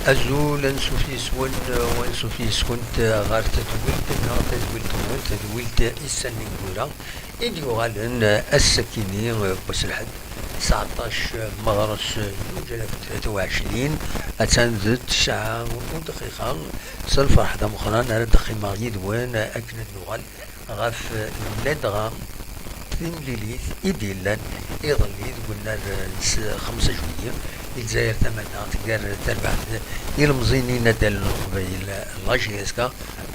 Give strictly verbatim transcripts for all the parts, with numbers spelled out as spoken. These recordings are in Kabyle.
Azul, ansuf yes-wen, ansuf yes-kent ɣer tadwilt neɣ tadwilt-nwen, tadwilt Issan n Ineggura i d-yuɣalen ass-akini n wass n lḥedd, tseɛṭac meɣres zuǧ alaf u tlata u ɛecrin, attan d ttesɛa u dqiqa. S lferḥ d ameqqran ara d-qqimeɣ yid-wen akken ad nuɣal ɣef ladɣa timlilit i d-yellan iḍelli deg unnar n s-, xemsa juillet, i Lezzayer Tamaneɣt, gar terbaɛt ilemẓi n Yinaddalen n Leqbayel, la J S K,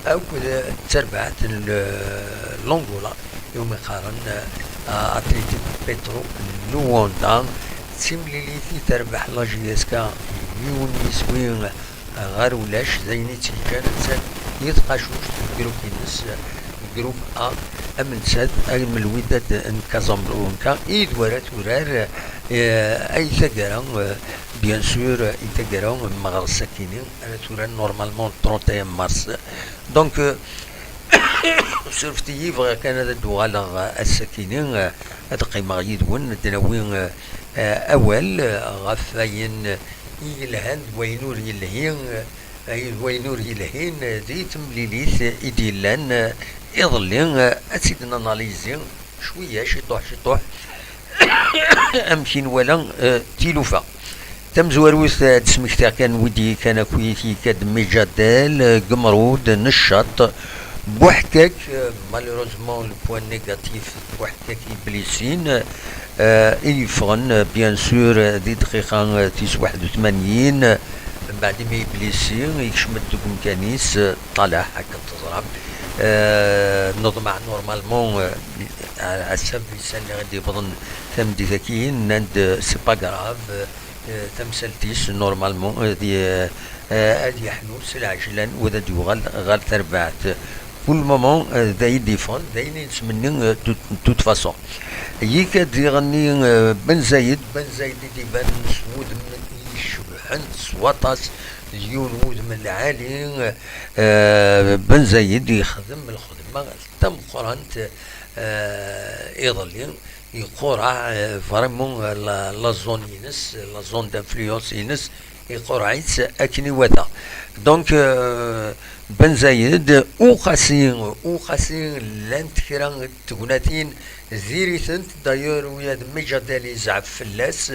akked terbaɛt n l-, Langola, iwumi qqaren, eh, Athletic Petro Luanda. D timlilit i terbeḥ la J S K yiwen yiswi ɣer ulac, d ayen i tt-yeǧǧan attan i tqacuct deg grupp-ines, grupp A, am nettat, am Lwidad n Casablanca, i d wara turar, eh, ay taggara, eh, bien sûr, i taggara meɣres akini, ara turar normalement trente et un mars. Donc, eh, surfet-iyi, bɣiɣ kan ad d-uɣaleɣ ass-akini, eh, ad qqimeɣ yid-wen, ad d-nawi, eh, eh, awal, eh, ɣef wayen i yelhan d wayen ur yelhi, eh, d wayen ur yelhin, eh, di temlilit i d-yellan, eh, iḍelli, eh, ad tt-id-nanalizi cwiya, ciṭuḥ, ciṭuḥ, amek i nwala, eh, tilufa. Tamezwarut, eh, ad d-smektiɣ kan wid i kan akkit, yekka-d Mijadel, eh, Gemrud, Neccaṭ, Buḥkak, eh, malheureusement, le point négatif, Buḥkak i blisin, eh, i yeffɣen, eh, bien sûr, eh, di dqiqa, eh, tis waḥed u tmanyin, eh, mbeɛd imi iblisi, yekcem-d deg umkan-is, eh, Ṭalaḥ, akken teẓram. Eh, neḍmeɛ normalement, eh, a-, ass-a, Vincent i d-yewwḍen tameddit-agi, nnan-d, eh, c'est pas grave, eh, tamsalt-is normalement, eh, di, eh, eh, ad yeḥlu s lɛejlan u ad d-yuɣal ɣer terbaɛt. Pour le moment, eh, d ayen d-yeffɣen, d ayen i nettmenni, eh, de, de toute façon. Yekka-d diɣenni, eh, Ben Zayed, Ben Zayed i d-ibanen s wudem i icebḥen s waṭas, d yiwen wudem lɛali, eh, Ben Zayed yexdem lxedma tameqqrant, eh, iḍelli, iqurreɛ, eh, vraiment, eh, la, la zone-ines, la zone d'influence-ines, iqurreɛ-itt akken iwata. Donc, eh, Ben Zayed, Uqasi, Uqasi, llant kra n tegnatin diri-tent, d'ailleurs, ula d Mijadel yezɛef fell-as,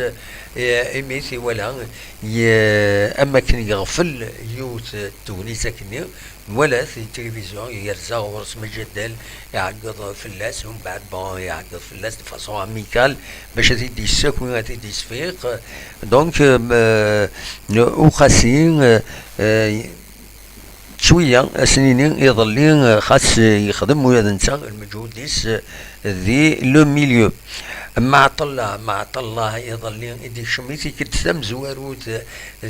eh, imi t-iwala, ye-, am akken yeɣfel yiwet n tegnit akkenni, nwala-t di tilivizyu, yerza ɣur-s Mijadel, iɛeggeḍ fell-as, umbeɛd, bon, iɛeggeḍ fell-as de façon amicale, bac ad t-id-yessaki, ad t-id-yesfiq. Donc, euh, Uqasi, euh, euh, cwiya, ad s-nini, iḍelli, euh, xas, euh, yexdem ula d netta lmeǧhud-is, euh, di le milieu. Mɛeṭṭellah, Mɛeṭṭellah, iḍelli i d-ikcem i tikkelt tamezwarut, euh,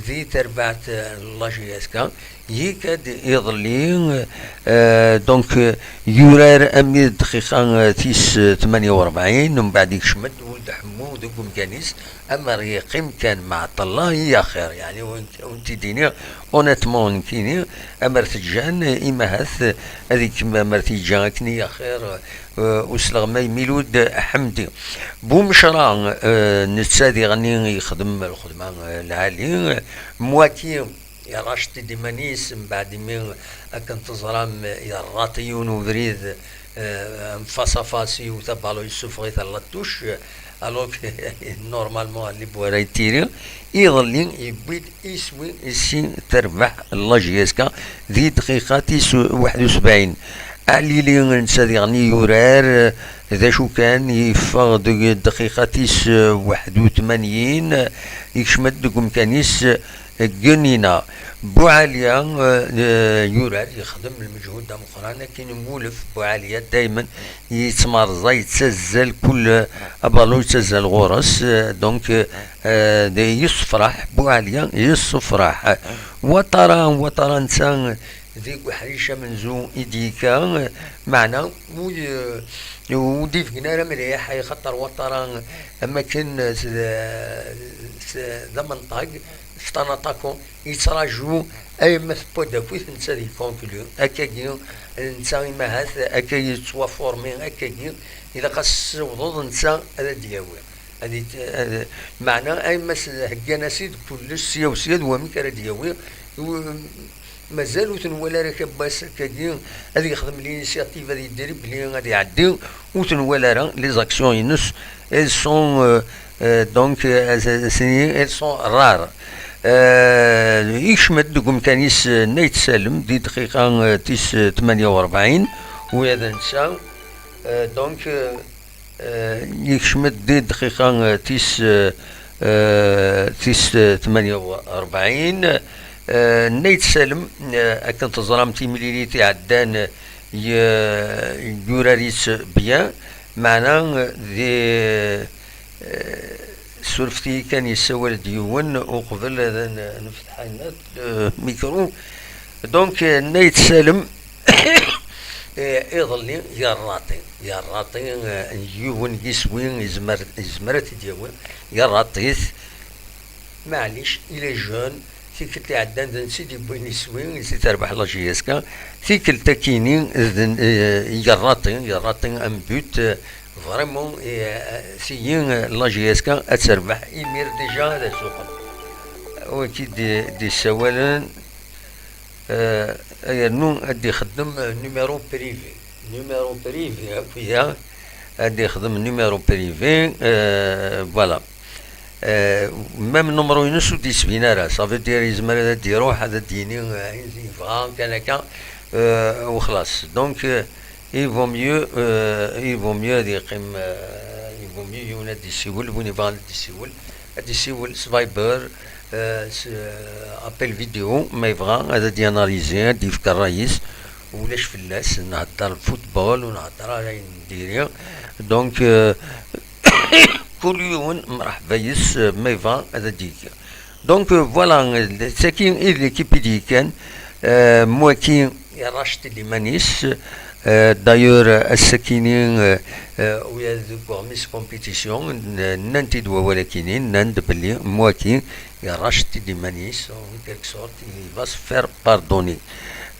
di terbaɛt, euh, n la J S K. Yekka-d iḍelli, euh, donc, euh, yurar armi d dqiqa, euh, tis, euh, tmanya u rebɛin, mbeɛd yekcem-d Wuled Ḥemmu deg umkan-is, amer yeqqim kan Mɛeṭṭellah i axir, yeɛni, wen-, wen-t-id-iniɣ honnêtement nekkini, amer t-ǧǧan, euh, imahat, euh, ad ikemmel, amer t-yeǧǧa akken i axir, euh, usleɣmay Milud Ḥemdi. Bumecra, euh, netta diɣenni yexdem lxedma, euh, lɛali, euh, Mwaki, yerra aceṭṭiḍ iman-is, mbeɛd imi, akken teẓram, yerraṭ yiwen ubrid, eh, face à face, yiwet abalu yessufeɣ-it à la touche, alors que normalement, les buts ara yettiri. Iḍelli, yewwi-d iswi si terbaḥ la J S K di dqiqa tis waḥed u sebɛin. Alili netta diɣen i yurar, d acu kan, yeffeɣ deg dqiqa tis waḥed u tmanyin, yekcem-d deg umkan-is, Gnina. Buɛaliya, eh, yurar, yexdem lmeǧhud ameqqran akken imulef. Buɛaliya daymen yettmerẓa, yettazzal, kul abalu yettazzal ɣur-s, eh, donc, eh, d-, yessefraḥ, Buɛaliya yessefraḥ. Watara, Watara netta deg uḥric amenzu i d-yekka, meɛna ur, ur d-ibeggen ara mliḥ, ay xaṭer Watara am akken s, s, d amenṭag, c'est un attaquant, yettraǧu ayen ma tewwa-d akkit, netta ad yconclu. Akkagi, netta imahat, akkagi yettwaformi, akkagi ilaq ad s-tessiwḍeḍ, netta ad d-yawi. Ad it-, ad, meɛna, ay ma s-, heggan-as-id kullec sya u sya d wamek ara d-yawi. U-, mazal ur t-nwala ara akk ass akkagi ad yexdem l'initiative, ad yedribli, ad iɛeddi, ur t-nwala ara. Les actions-ines, elles sont, euh, euh, donc, euh, elles, elles sont rares. Euh, yekcem-d deg umkan-is, euh, Nna Yetsalem di dqiqa, euh, tis, euh, tmanya u rebɛin, ula d netta, euh, donc, euh, euh, yekcem-d di dqiqa, euh, tis, euh, euh, tis, euh, tmanya u rebɛin. Euh, Nna Yetsalem, euh, akken teẓram, timlilit iɛeddan, euh, y-, yurar-itt bien, meɛna, euh, di, euh, surfet-iyi kan, yessawal-d yiwen uqbel ad n-, nefteḥ ayen, euh, mikru. Donc, euh, Nna Yetsalem, eh, iḍelli, yerraṭi, yerraṭi, eh, yiwen n yiswi, yezmer, yezmer ad t-id-yawi, yerraṭ-it. Maɛlic, il est jeune, tikkelt iɛeddan d netta i d-yewwin iswi, i t-terbeḥ la J S K, tikkelt akkin-i d n-, eh, yerraṭi, yerraṭi un but, eh, vraiment, eh, tigi, eh, la J S K ad terbeḥ imir déjà ad tsuqem. Wagi d-, d-issawalen, eh, yernu ad d-ixeddem numéro privé. Numéro privé, akk-ya, ad d-ixdem numéro privé, euh, voilà. Euh, même numéro-ines ur d-yettbin ara, ça veut dire yezmer ad d-iruḥ, ad d-yini, euh, ayen yebɣa, kan akka, euh, u xlas. Donc, euh, il vaut mieux, euh, il vaut mieux ad yeqqim, euh, il vaut mieux yiwen ad d-yessiwel, win yebɣan ad d-yessiwel, ad d-yessiwel s Viber, euh, s, euh, appel vidéo, ma yebɣa ad d-yanalizi, ad d-yefk ṛṛay-is, ulac fell-as, nhedder football, ur nhedder ara ayen n diri. Donc, euh, kul yiwen mreḥba yes, euh, ma yebɣa ad d-yeg. Donc, euh, voilà, euh, d tagi i d l'équipe i d-yekkan, euh, m waki yerrac-d iman-is, euh, d'ailleurs, euh, ass-akini, euh, euh, ula deg uɣmis compétition, n-, nnan-t-id wawal akini, nnan-d belli m waki yerrac-d iman-is, en quelque sorte, il va se faire pardonner.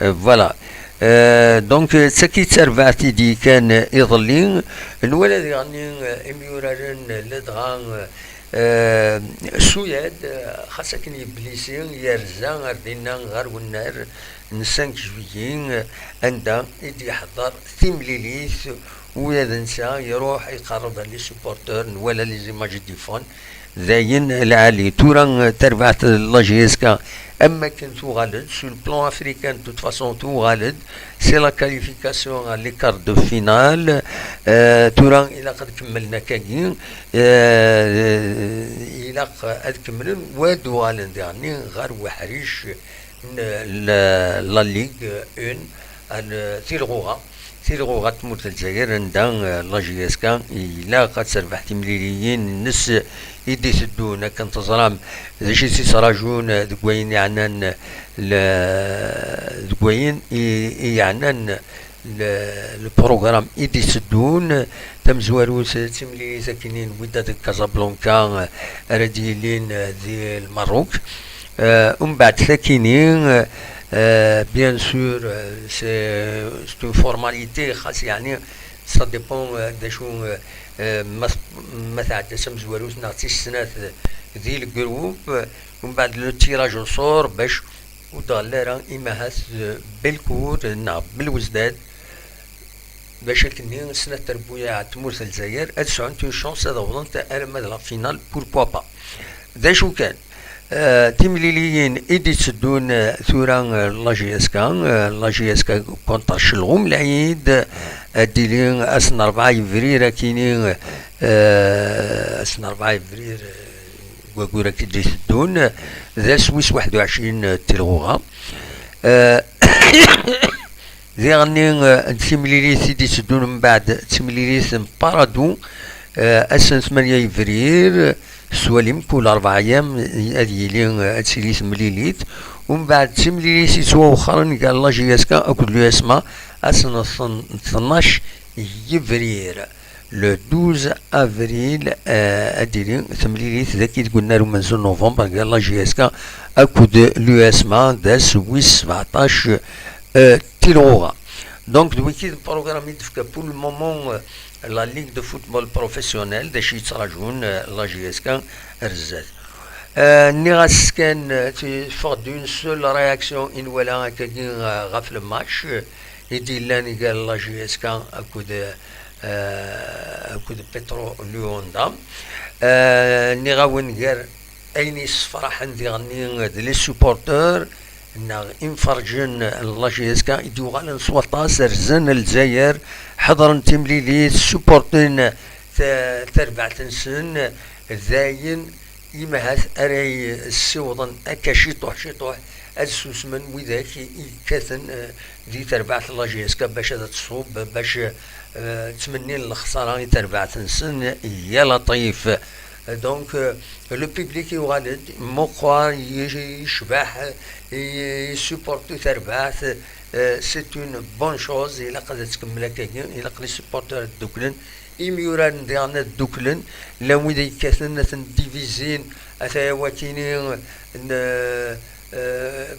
Euh, voilà. Euh, donc, euh, d tagi d tarbaɛt i d-yekkan, euh, iḍelli. Nwala diɣen, euh, imyuraren, euh, ladɣa, euh, euh, Suyad, euh, xas akken yeblisi, yerza ar dinna ɣer wennar n cinq juillet, euh, anda i d-yeḥḍer timlilit, ula d netta iruḥ iqerreb ar les supporters, nwala les images i d-yeffɣen, d ayen lɛali. Tura, eh, tarbaɛt n la J S K, am wakken tuɣal-d, sur le plan africain, de toute façon, tuɣal-d, c'est la qualification à les quarts de finale. Eh, tura, ilaq ad kemmlen akkagi, eh, ilaq ad kemmlen, wa ad uɣalen diɣenni ɣer weḥric n la, la Ligue un, ar tilɣuɣa. Tilɣuɣa n tmurt n Lezzayer, anda, eh, la J S K ilaq ad terbeḥ timliliyin-nnes i d-iteddun. Akken teẓram, d acu i tt-yettrajun, eh, deg wayen yeɛnan le-, deg wayen i, i yeɛnan le-, le programme i d-iteddun. Tamezwarut, d timlilit akkin n Wydad Casablanca, eh, ara d-yilin, eh, di Lmerruk. Euh, umbeɛd takini, euh, euh, bien sûr, euh, c'est, c'est une formalité, xas yeɛni, ça dépend, euh, d acu, euh, euh, ma, ma tɛedda tamezwarut neɣ tis snat, euh, di le groupe, euh, umbeɛd le tirage au sort, bac ur d-ɣelli ara imahat, euh, Belcourt neɣ Belwezdad, bac akken snat trebbuyaɛ n tmurt n Lezzayer ad sɛunt une chance ad awḍent alamma d la finale, pourquoi pas. D acu kan, euh, timliliyin i d-itteddun, euh, tura, euh, la J S K, euh, la J S K contre Celɣum Lɛid, ad d-tili ass n rebɛa yebrir akini, euh, ass n rebɛa yebrir, euh, wayyur-agi d-iteddun, d ass wis waḥed u ɛecrin, euh, tilɣuɣa. Euh, Diɣenni, eh, d timlilit i d-iteddun mbeɛd, d timlilit n Paradou, eh, ass n tmanya yebrir, s walim kul rebɛa yam, eh, ad yili, eh, ad tili temlilit. Umbeɛd d timlilit yettwawexxren gar la J S K akked l'U S M A, ass n tn-, tnac yebrir. Le douze avril, euh, ad d-tili temlilit dagi deg unnar umenzu n novembre gar la J S K akked l'U S M A, d ass wis sebɛeṭac, euh, tilɣuɣa. Donc, d wiki d programme i d-tefka pour le moment, euh, la Ligue de Football Professionnel, d acu yettraǧun, euh, la J S K ar zdat. Euh, nniɣ-as kan, euh, teffeɣ-d une seule réaction i nwala akkagi, euh, ɣef le match, euh, i d-yellan gar la J S K akked, euh, akked Petro Luanda. Euh, nniɣ-awen gar ayen yessefraḥen diɣenni d les supporteurs neɣ imferǧen n la J S K i d-yuɣalen s waṭas, rzan Lezzayer, ḥeḍren timlilit, supporten ta-, tarbaɛt-nsen, d ayen imahat ara yessiwḍen akka ciṭuḥ ciṭuḥ ad susmen widak i yekkaten, eh, di terbaɛt n la J S K bac ad tṣub, bac, eh, ttmennin lexsara i terbaɛt-nsen, ya laṭif. Donc, euh, le public yuɣal-d, meqqar, yecbeḥ, yesupporte tarbaɛt, euh, c'est une bonne chose, ilaq ad tkemmel akkagi, ilaq les supporters ad dduklen, imyuraren diɣen ad dduklen, llan wid yekkaten ad ten-divizin, ataya wakini, n, euh,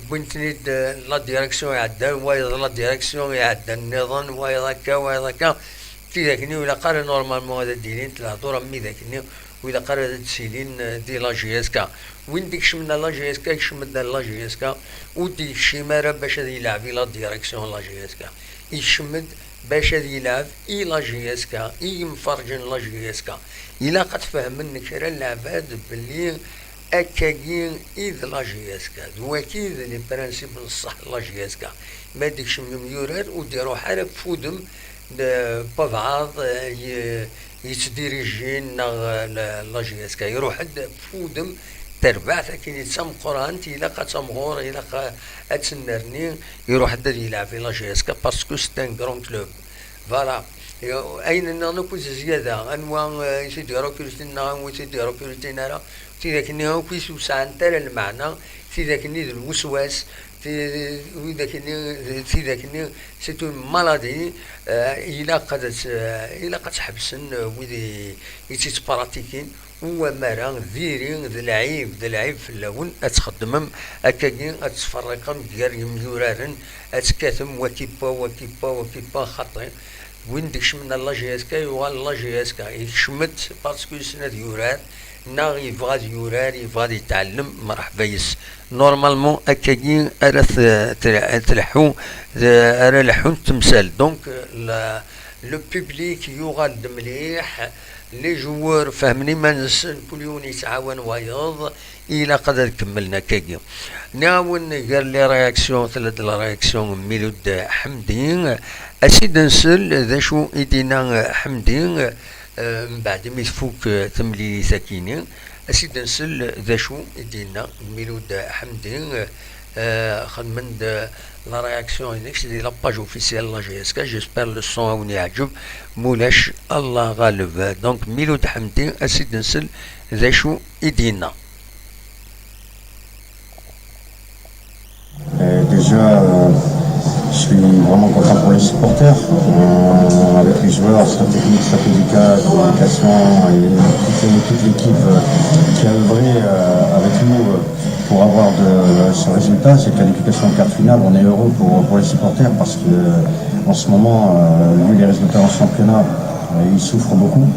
wwin-ten-id, euh, la direction iɛeddan, wayeḍ la direction iɛeddan nniḍen, wayeḍ akka, wayeḍ akka. Tidak-nni ur ilaq ara normalement ad d-ilint lehdur am widak-nni, ur ilaq ara ad d-silin, eh, di la J S K. Win d-ikecmen ar la J S K, ikcem-d ar la J S K, ur d-ikcim ara bac ad yelɛeb i la direction n la J S K. Ikcem-d bac ad yelɛeb i la J S K, i yimferǧen n la J S K. Ilaq ad tfehmen kra n leɛbad belli akkagi i d la J S K, d waki d les principes n ṣṣeḥ n la J S K. Ma d-ikcem imyurar, ur d-iruḥ ara f udem n wabɛaḍ, eh, ye-, yettdirijin neɣ, eh, la, la J S K. Iruḥ-d f udem n terbaɛt akken d tameqqrant, ilaq ad tamɣur, ilaq a-, ad tennerni, iruḥ-d ad yelɛeb i la J S K parce que c'est un grand club. Voilà. Ayen nniḍen akk d zzyada, anwa, eh, i t-id-irukruten neɣ anwa i t-id-irukruten ara, tidak-nni akk i s-ur sɛant ara lmeɛna, tidak-nni d lweswas, ti-, widak-nni, tidak-nni, c'est une maladie, eh, ilaq ad tt-, eh, ilaq ad tt-ḥebsen, eh, wid i, i tt-ittpratikin, u amara diri d lɛib, d lɛib fell-awen ad txeddmem akkagi, ad tferriqem gar yimyuraren, ad tekkatem wakipa, wakipa, wakipa, xaṭi. Win d-ikecmen ar la J S K yuɣal la J S K, ikcem-d parce que yessen ad yurar, neɣ yebɣa ad yurar, yebɣa ad yetɛellem, mreḥba yes. Normalement, akkagi ara t-, t-, tleḥḥu, ara leḥḥunt temsal. Donc, la, le public yuɣal-d mliḥ, les joueurs fehmen iman-nsen, kul yiwen yettɛawan wayeḍ, ilaq ad, ad kemmlen akkagi. Nniɣ-awen gar les réactions, tella-d la réaction n Miloud Ḥemdi. As-id-nsel d acu i d-yenna Ḥemdi, eh, mbeɛd mi tfuk, eh, temlilit akini. As-id-nsel d acu i d-yenna Miloud Ḥemdi. Eh, xedmen-d la réaction-inek di la page officielle la J S K. J'espère le son a wen-yeɛǧeb. Mulac, Allah ɣaleb. Donc, Miloud Ḥemdi, as-id-nsel d acu i d-yenna. Euh, déjà, euh, je suis vraiment content pour les supporters. Euh, avec les joueurs, staff technique, staff médical, communication et toute, toute l'équipe, euh, qui a œuvré, euh, avec nous, euh, pour avoir de, ce résultat, cette qualification en quart de finale. On est heureux pour, pour les supporters parce que, euh, en ce moment, euh, vu les résultats en championnat, euh, ils souffrent beaucoup.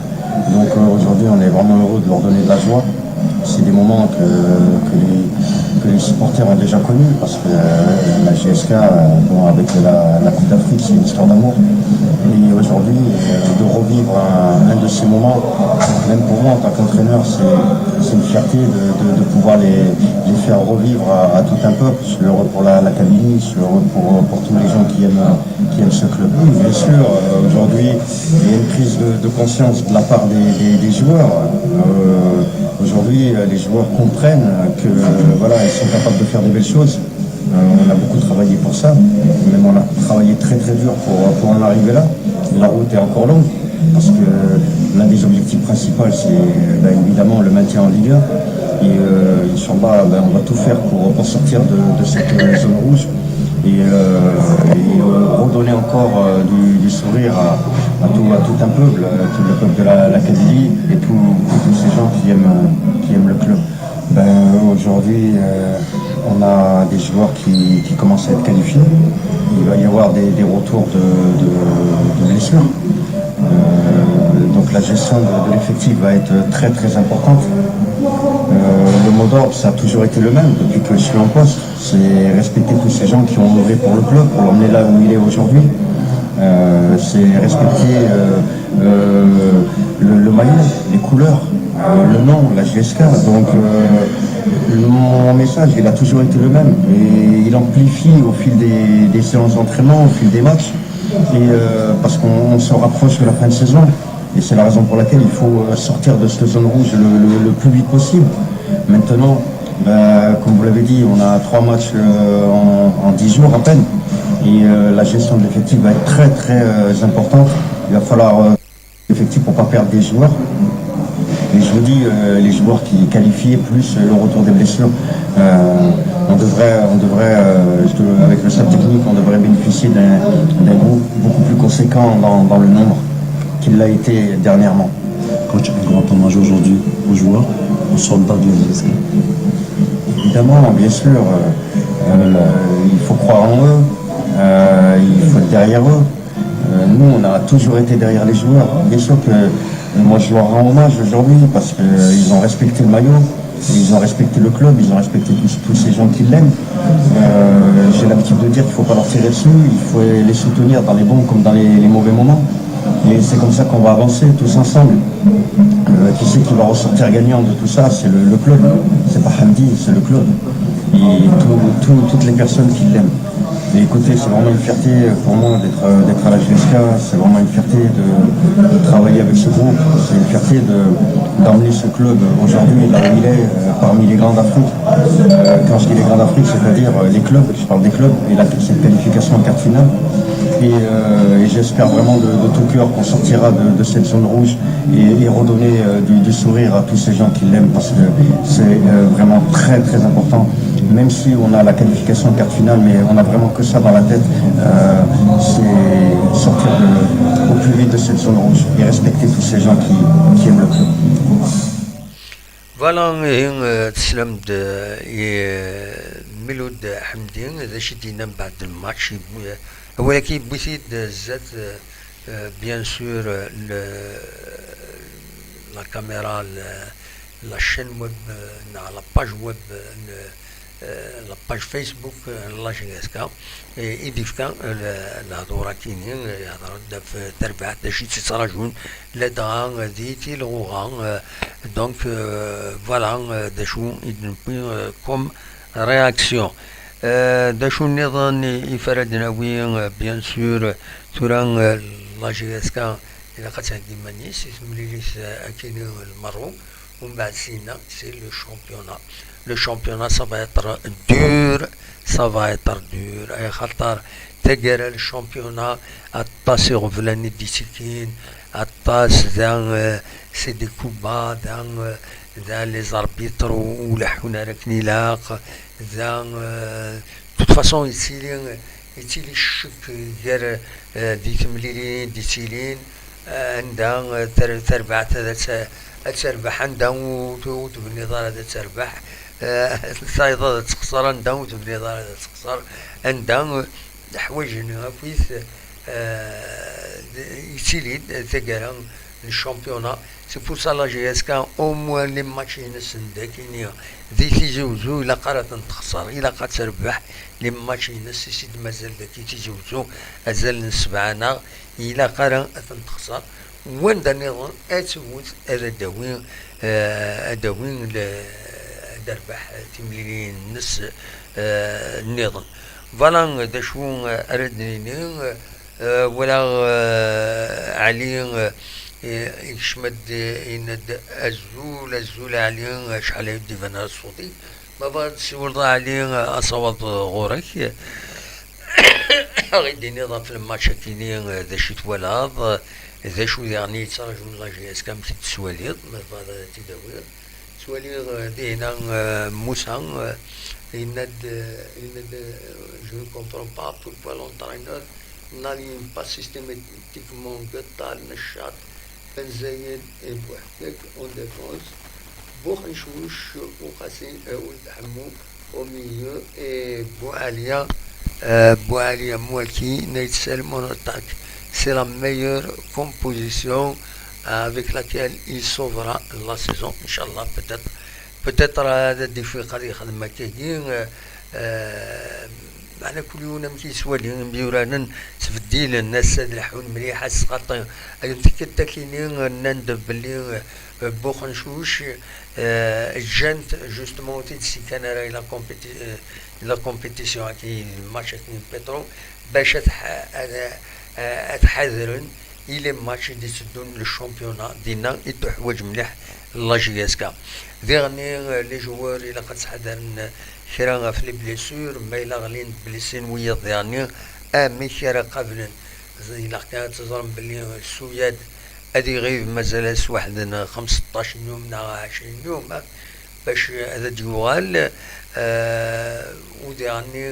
Donc, euh, aujourd'hui, on est vraiment heureux de leur donner de la joie. C'est des moments que, que les, que les supporters ont déjà connus parce que, euh, la J S K, euh, bon, avec la, la Coupe d'Afrique, c'est une histoire d'amour. Et aujourd'hui, euh, de revivre un, un de ces moments, même pour moi en tant qu'entraîneur, c'est, c'est une fierté de, de, de pouvoir les, les faire revivre à, à tout un peuple. Je suis heureux pour la, la Kabylie, je suis heureux pour, pour tous les gens qui aiment, qui aiment ce club. Oui, bien sûr, euh, aujourd'hui, il y a une prise de, de conscience de la part des, des, des joueurs. Euh, aujourd'hui, euh, les joueurs comprennent que, euh, voilà, ils sont capables de faire des belles choses. Euh, on a beaucoup travaillé pour ça. Même on a travaillé très, très dur pour, pour en arriver là. La route est encore longue. Parce que l'un des objectifs principaux, c'est, ben, évidemment le maintien en Ligue un. Et, euh, Inch'Allah, ben, on va tout faire pour, pour sortir de, de cette, euh, zone rouge et, euh, et, euh, redonner encore, euh, du, du sourire à, à tout, à tout un peuple, à tout le peuple de la, la Kabylie et tous, tous ces gens qui aiment, euh, qui aiment le club. Ben, aujourd'hui, euh, on a des joueurs qui, qui commencent à être qualifiés. Il va y avoir des, des retours de, de, de blessures. Euh, La gestion de, de l'effectif va être très très importante. Euh, le mot d'ordre, ça a toujours été le même depuis que je suis en poste. C'est respecter tous ces gens qui ont œuvré pour le club, pour l'emmener là où il est aujourd'hui. Euh, c'est respecter euh, euh, le, le maillot, les couleurs, euh, le nom, la J S K. Donc euh, mon message, il a toujours été le même et il amplifie au fil des, des séances d'entraînement, au fil des matchs. Et euh, parce qu'on on se rapproche de la fin de saison. Et c'est la raison pour laquelle il faut euh, sortir de cette zone rouge le, le- le plus vite possible. Maintenant, euh, comme vous l'avez dit, on a trois matchs euh, en, en dix jours à peine. Et euh, la gestion de l'effectif va être très très euh, importante. Il va falloir euh, effectif pour pas perdre des joueurs. Et je vous dis, euh, les joueurs qui qualifient, plus euh, le retour des blessures, euh, on devrait, on devrait euh, je- avec le staff technique, on devrait bénéficier d'un d'un groupe beaucoup plus conséquent dans, dans le nombre qu'il l'a été dernièrement. Coach, un grand hommage aujourd'hui aux joueurs, aux soldats de la J S K. Évidemment, bien sûr, euh, euh, il faut croire en eux, euh, il faut être derrière eux. Euh, nous, on a toujours été derrière les joueurs. Bien sûr que euh, moi, je leur rends hommage aujourd'hui parce qu'ils ont respecté le maillot, ils ont respecté le club, ils ont respecté tous, tous ces gens qui l'aiment. Euh, J'ai l'habitude de dire qu'il ne faut pas leur tirer dessus, il faut les soutenir dans les bons comme dans les, les mauvais moments. Et c'est comme ça qu'on va avancer tous ensemble. Euh, qui c'est qui va ressortir gagnant de tout ça? C'est le, le club, c'est pas Hamdi, c'est le club. Et tout- tout- toutes les personnes qui l'aiment. Et écoutez, c'est vraiment une fierté pour moi d'être euh, d'être à la J S K, c'est vraiment une fierté de, de travailler avec ce groupe, c'est une fierté de- d'emmener ce club aujourd'hui là où il est, euh, parmi les grands d'Afrique. Euh, quand je dis les grands d'Afrique, c'est-à-dire euh, les clubs, je parle des clubs, et la, cette qualification en quart de finale. Et, euh, et j'espère vraiment de, de tout cœur qu'on sortira de, de cette zone rouge et, et redonner euh, du, du sourire à tous ces gens qui l'aiment parce que c'est euh, vraiment très très important. Même si on a la qualification en quart de finale, mais on a vraiment que ça dans la tête, euh, c'est sortir de- au plus vite de cette zone rouge et respecter tous ces gens qui, qui aiment le club. Voilà, ihi, eh, teslam-d, eh, i, eh, Miloud Ḥemdi, d acu i d-yenna mbeɛd lmatch, yewwi, eh, awal-agi yewwi-t-id, eh, zdat, eh, eh, bien sûr, eh, le, la caméra, le, la chaîne web, eh, neɣ la page web, eh, n, eh, la page Facebook, eh, n la J S K, eh, i d-ifka, eh, le, lehdur-agi-ni, eh, yehder-d ɣef terbaɛt, d acu i tt-yettraǧun, ladɣa, eh, di tilɣuɣa, eh, donc, eh, voilà, eh, d acu i d-newwi, eh, comme réaction. Eh, d acu nniḍen i, i f ara d-nawi, eh, bien sûr, eh, tura, eh, la J S K ilaq ad theggi iman-is i temlilit, eh, akini n Lmerruk, umbeɛd sina, c'est le championnat. Le championnat, ça va être dur, ça va être dur, eh, axaṭer taggara n le championnat, aṭas iɣeblan i d-ittekkin, aṭas da, eh, c'est des coups bas, da, eh, da les arbitres ur leḥḥun ara akken ilaq, da, eh, de toute façon, yettili, yettili ccek gar, eh, di temlilin d-ittilin, eh, anda, eh, tar-, tarbaɛt ad tt-, ad terbeḥ, anda ur t-, ur tebniḍ ara ad terbeḥ, eh, tayeḍ ad texṣer, anda ur tebniḍ ara ad texṣer, anda, eh, leḥwayeǧ-nni akk-it, eh, yettili-d taggara n championnat. C'est pour ça la J S K, au moins les matchs-ines n dagi-ni di Tizi Uzzu, ilaq ara ad ten-texṣer, ilaq ad terbeḥ les matchs-ines i s-id-mazal dagi Tizi Uzzu, azal n sebɛa-nneɣ, ilaq ara ad ten-texṣer. Wanda nniḍen ad tewwet, ad d-tawi, eh, ad d-tawi le-, ad d-terbeḥ timlilin-nnes, eh, nniḍen. Voilà d acu, eh, ara d-nini, eh, walaɣ, eh, Ɛli, eh, ikcem-d, eh, yenna-d azul, azul Ɛli, eh, acḥal ay d-iban ara ṣṣut-ik. Ma bɣiḍ ad tessiwleḍ a Ɛli, eh, asawaḍ, eh, ɣur-k. Ad ɣ-id-tiniḍ ɣef lmatch-agi-ni, eh, d acu i twalaḍ, eh, d acu diɣen i yettraǧun la J S K, amek i t-tettwaliḍ, ma tebɣiḍ ad t-id-tawiḍ. Ttwaliɣ, eh, dihna, eh, Musa, eh, yenna-d, eh, yenna-d, eh, je ne comprends pas pourquoi l'entraîneur n'aligne pas systématiquement Guetta, Nechat, Ben Zayed et Bouhkek en défense. Bouhn Chouch, Oukhassi et Ould Hammou au milieu et Boualia, euh, Boualia Mouaki, Nate Selm en attaque. C'est la meilleure composition avec laquelle il sauvera la saison, Inch'Allah, peut-être, peut-être, euh, ad d-ifiq ad yexdem akkagi, euh, euh, Meɛna kul yiwen amek yettwali imyuraren ttbeddilen, ass-a ad leḥḥun mliḥ, ass xaṭi. Ayen tikkelt akini nnan-d belli, euh, Buxencuc, euh, ǧǧan-t justement ur t-id-sikan ara i la compéti-, euh, i la compétition-agi, match-agi n Petro, bac ad ḥ-, ad, ad ḥadren i les matchs i d-itteddun, le championnat, dinna i d-tuḥwaǧ mliḥ la J S K. Diɣenni, euh, les joueurs ilaq ad ttḥadaren, euh, kra ɣef les blessures, ma yella ɣlin-d blessés n wiyaḍ diɣenni, amek ara qablen? Ilaq kan ad teẓrem belli, euh, Suyad ad iɣib mazal-as waḥed n xemseṭṭac n yum neɣ ɛecrin n yum, ah, bac ad d-yuɣal, euh, u diɣenni,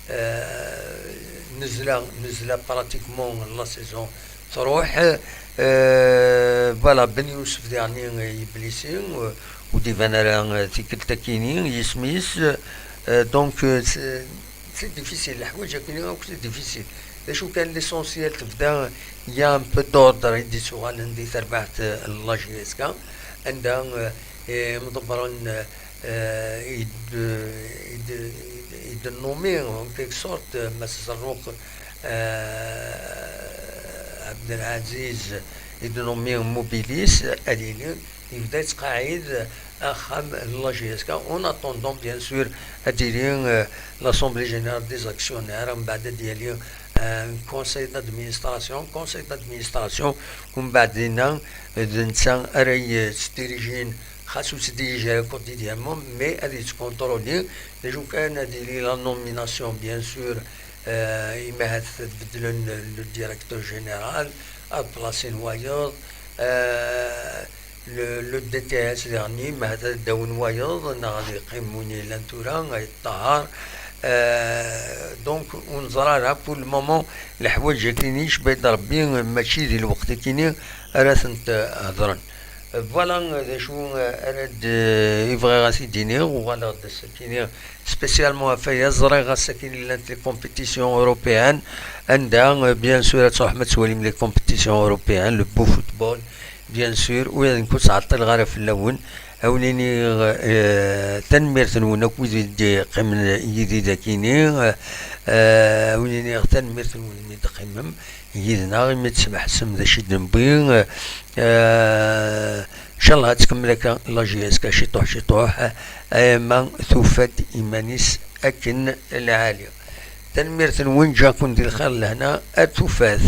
euh, nezla, nezla pratiquement la saison truḥ, euh, voilà, Ben Youssef diɣenni yeblisi, euh, ur d-iban ara, euh, tikkelt akini, yisem-is, euh, donc, euh, c'est, c'est difficile, leḥwaǧ akini akk c'est difficile. D acu kan, l'essentiel tebda, il y a un peu d'ordre i d-ittuɣalen di terbaɛt, euh, n la J S K, anda, euh, imḍebbren, euh, euh, i d-, i d-, i d-, i d-nnumi, en quelque sorte, Mass Zerruq, euh, Abdelaziz, i d-nnumi Mobilis, ad yili, yebda yettqaɛid axxam n la J S K. En attendant, bien sûr, ad d-yili, euh, l'Assemblée Générale des Actionnaires, mbeɛd ad d-yali, euh, Conseil d'Administration, Conseil d'Administration, mbeɛd dinna, d netta ara yettdirijin, xas ur ttdirij ara quotidiennement, mais ad yettkontroli. D acu kan, ad yili la nomination, bien sûr, euh, imi ahat ad beddlen le, le directeur général, ad plasin wayeḍ, euh, le, le D T S diɣenni, imi ahat ad d-awin wayeḍ, neɣ ad yeqqim win yellan tura, Ayt Ṭaher. Euh, donc, ur neẓra ara, pour le moment, leḥwaǧ akini, icba-d Rebbi, mačči di lweqt akini ara tent-hedren. Voilà d acu ara d-, i bɣiɣ ad t-id-iniɣ, uɣaleɣ-d ass-akini spécialement ɣef waya, ẓriɣ ass-akini llant les compétitions européennes, anda, bien sûr, ad truḥem ad twalim les compétitions européennes, le beau football, bien sûr, ula d nekk ur ttɛeṭṭileɣ ara fell-awen, ad wen-iniɣ, euh, tanemmirt-nwen akk wid i d-yeqqimen yid-i dakini, euh, ad wen-iniɣ tanemmirt-nwen mi d-teqqimem yid-neɣ, imi d-tesmeḥsem d acu i d-newwi. Euh, inchallah ad tkemmel akka la J S K ciṭuḥ ciṭuḥ, ama tufa-d iman-is akken lɛali. Tanemmirt-nwen, ǧǧan-ken di lxir d lehna, ar tufat.